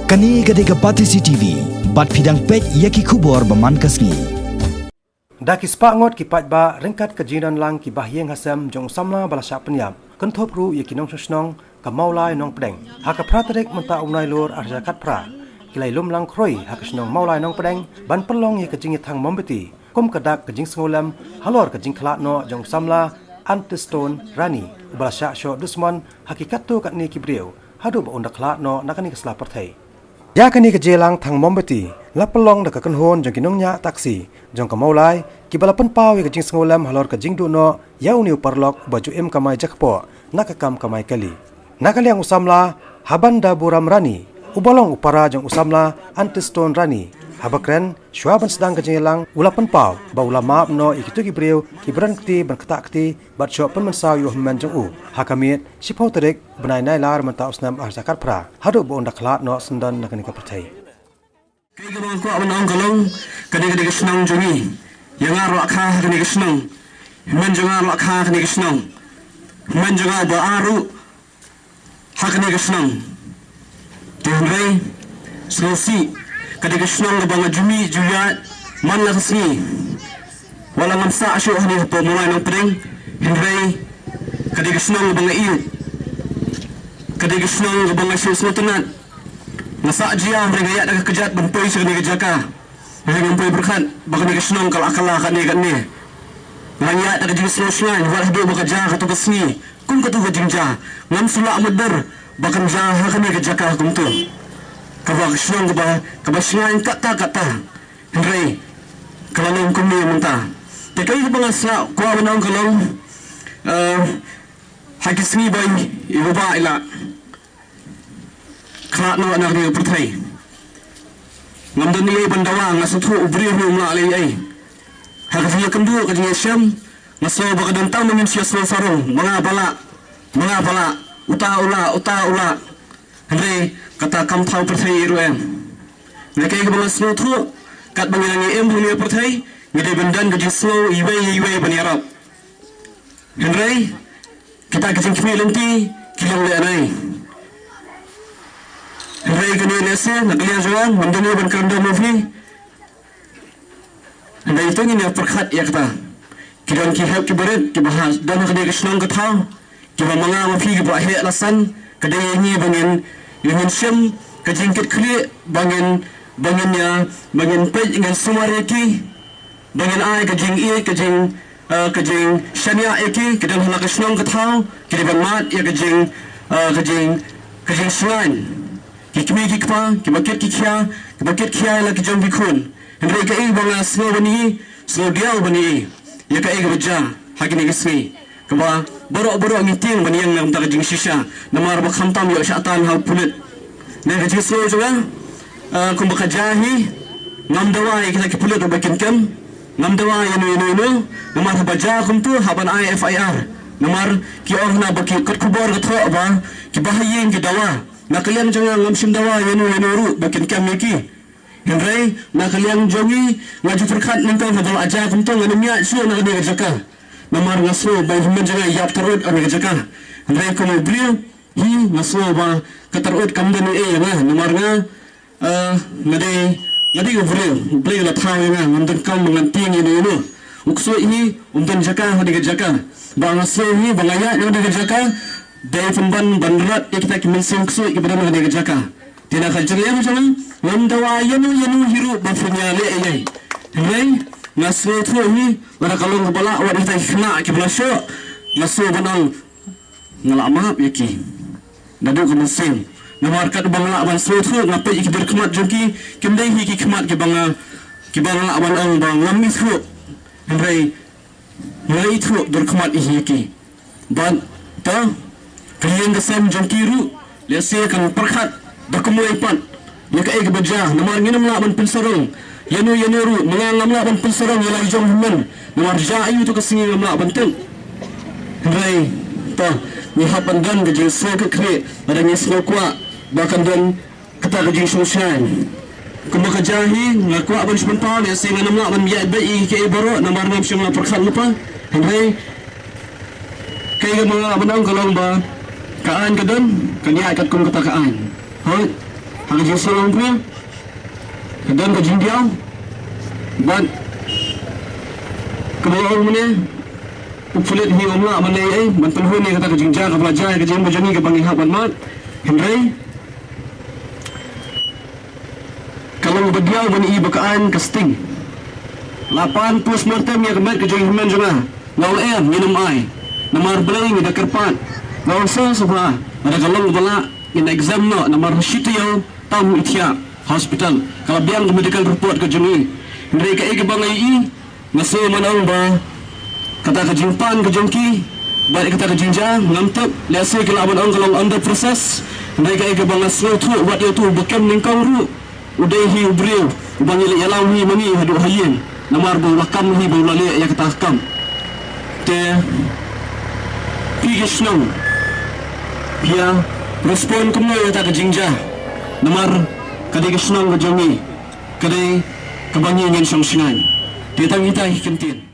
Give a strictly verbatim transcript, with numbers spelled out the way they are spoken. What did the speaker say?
Kane ka dei ka Batesi T V, bad phi dang peit ïa ki khubor ba man ka sngi. Da ki spah ngut ki paidbah ryngkat ka jingdon lang ki bahaïing hasem jong u samla ba la shah pynïap, kynthup ruh ïa ki nongshong shnong ka Mawlai Nongpdeng. Ha ka phra tarik mynta u Nailur arhajar khatphra, ki la ïalum lang khrui ha ka shnong Mawlai Nongpdeng ban pynlong ïa ka jingïathang mombati kum ka dak ka jingsngewlem halor ka jingkhlad noh jong u samla Antistone Rani, uba la shah shoh dusmon ha ki katto katne ki briew haduh ba un da khlad noh na kane ka sla pyrthei. Ïa kane ka jingïalang thang mombati la pynlong da ka kynhun jong ki nongñiah taksi jong ka Mawlai, kiba la pynpaw ïa ka jingsngewlem halor ka jingduh noh ïa une u paralok uba ju im kamai jakpoh na ka kam kamai kali. Na ka liang u samla Habandaburam Rani, uba long u para jong u samla Antistone Rani, haba kren shuwa ban sdang ka jingïalang, u la pynpaw ba u la map noh ïa kito ki briew kiba don kti ban ktah kti bad shoh pynmynsaw ïa u hynmen jong u ha ka miet shiphew tarik bnai Nailar mynta u snem arhajar khatphra haduh ba un da khlad noh syndon na kane ka pyrthei. Kaei kaba nga kwah ban ong ka long, kane ka dei ka shnong jong ngi. Ïa nga ruh la kha ha kane ka shnong. Hynmen jong nga ruh la kha ha kane ka shnong. Hynmen jong nga ba ar ruh ha kane ka shnong. Te hynrei sngewsih, ka dei ka shnong kaba nga ju mih ju ïaid man la ka sngi. Wat la ngam sah shuh hangne hapoh Mawlai Nongpdeng, hynrei ka dei ka shnong kaba nga ïeit. Ka dei ka shnong kaba nga shu sngewtynnat. Nga sah jia hynrei nga ïaid da ka kjat ban poi sha kane ka jaka. Hynrei ngam poi pyrkhat ba kane ka shnong ka la kylla katne katne. Nga ïaid da ka jingsngewsngaiñ wat haduh ba ka jia kato ka sngi kum kato ka jingjia. Ngam shu lah mutdur ba kan jia ha kane ka jaka kumto. Kaba ka shnong kaba, kaba shngaiñ katta katta. Hynrei ka la long kumne mynta. Te kaei kaba nga sa kwah ban ong ka long, eh, ha ki sngi ba i, i Baba i la khlad noh na kane ka pyrthei, ngam don eiei ban dawa, nga sngewthuh u briew ruh um lah leh eiei. Ha ka jingïakynduh, ka jingïashem, nga sngew ba ka don tang ma ngin shu ïasnoh sarong, ma nga ba lah, ma nga ba lah, uta u lah, uta u lah. Hynrei kata kam thaw pyrthei ruh em. Hynrei kaei kaba nga sngewthuh, katba ngi dang ïa im ha kane ka pyrthei, ngi dei ban don ka jingsngew iwei ïa iwei ban ïarap. Hynrei kita ki jingkhmih lynti ki long lehnoh. Hynrei kane lehse na ka liang jong nga, ngam don eiei ban kren da ma phi. Hynrei to ngin ïa pyrkhat ïa kata. Ki don ki hep ki barit kiba ha, don ha kane ka shnong ka thaw, kiba ma nga ma phi kiba heh la san, ka dei ïa ngi ba ngin, ngin shim ka jingkitkhlieh, ba ngin, ba ngin ïa, ba ngin peit, ngin sumar ïa ki, ba ngin ai ka jingïeit, ka jing, eh, ka jingshaniah ïa ki, ki don ha la ka shnong ka thaw, ki dei ban mad ïa ka jing, eh, ka jing, ka jingshngaiñ. Ki kmie ki kpa, kiba kit ki khia, kiba kit khia ïa la ki jong ki khun. Hynrei kaei ba nga sngew ban ïohi, sngew diaw ban ïohi ïa kaei kaba jia ha kine ki sngi, kaba baroh baroh ngi tieng ban ïeng na ka bynta ka jingshisha, namar ba khamtam ïoh shah tan ha u pulit. Na ka jingsngew jong nga, ah, kumba ka jia hi, ngam dawa ïa kita ki pulit ruh ba kin kem, ngam dawa ïano ïano ïano, namar haba jia kumto hap ban ai F I R. Namar ki ong hana ba ki kot khubor ka thoh ba kiba ha ïing ki dawa. Na ka liang jong nga ngam shym dawa ïano ïano ruh ba kin kem ïa ki. Hynrei na ka liang jong ngi, nga ju pyrkhat nyngkong haba la jia kumto, ngan ym ïaid shuh na kane ka jaka. Namar nga sngew ba u hynmen jong nga ïap tarud ha kane ka jaka. Hynrei kum u briew hi, nga sngew ba ka tarud kam don eiei ïa nga. Namar nga, eh, nga dei, nga dei u briew, U Blei u la thaw ïa nga, ngam donkam ba ngan tieng ïano ïano. U ksuid hi um don jaka ha kane ka jaka. Ba nga sngew hi ba nga ïaid ha kane ka jaka, dei pynban ban rat ïa kita ki mynsiem ksuid kiba don ha kane ka jaka. Te na ka jingïalang jong nga, ngam dawa ïano ïano hi ruh ba phin ïaleh ïa ngi. Hynrei nga sngewthuh hi, lada ka long kaba lah, wat kita ki khynnah kiba la shoh, nga sngew ban ong nga la map ïa ki. Naduh ka mynsiem. Namar katba nga lah ban sngewthuh, nga peit ïa ki dur khmat jong ki, kim dei hi ki khmat kiba nga, kiba nga lah ban ong ba ngam ithuh. Hynrei nga ithuh dur khmat ïa ki. Bad ta, ka ïing ka sem jong ki ruh, lehse kan pyrkhat da kumwei pat ïa kaei kaba jia, namar ngin ym lah ban pynsarong ïano ïano ruh, ma nga ngam lah ban pynsarong ïa la ki jong hynmen, namar jia aïu to ka sngi ngam lah ban tip. Hynrei ta, ngi hap ban don ka jingsngewkitkhlieh, lada ngi sngew kwah ba kan don kata ka jingsngewsih. Kumba ka jia hi, nga kwah ban shu pynpaw, lehse ngan ym lah ban ïaid beit ïa kiei baroh namar ngam shym la pyrkhat lypa. Hynrei kaei kaba nga lah ban ong ka long ba ka aiñ ka don, kan ïaid katkum kata ka aiñ. Hooid. Ha ka jingsngewlong phi ka don ka jingdiaw bad kaba ong mynne u pulit hi um lah ban leh ei ban pynhun ïa kata ka jingjia kaba la jia ïa ka jingim ba jong ngi kaba ngi hap ban mad. Hynrei ka long ba diaw ban i ba ka aiñ ka sting. La pan postmortem ïa ka met ka jong i hynmen jong nga. Nga ong em ngin ym ai. Namar balei ngi da kyrpad. Nga ong sngewsih ba lada ka long ba lah ngin exam noh namar ha shi taïew tam i thiah hospital. Ka la biang ka medical report ka jong i. Hynrei kaei kaba nga ïohi nga sngew ban ong ba kata ka jingpan ka jong ki bad kata ka jingjia ngam tip lehse ki lah ban ong ka long under process. Hynrei kaei kaba nga sngewthuh wat ïa uto ba kem nyngkong ruh u dei hi u briew uba ngi la ïalam hi ma ngi haduh ha ïing namar ba u la kam hi ba u la leh ïa kata ka kam. Te phi ki shnong phi ïa respond kumno ïa kata ka jingjia namar ka dei ka shnong ka jong ngi ka dei kaba ngi ngin shong shngaiñ. Te tang ita hi kyntien.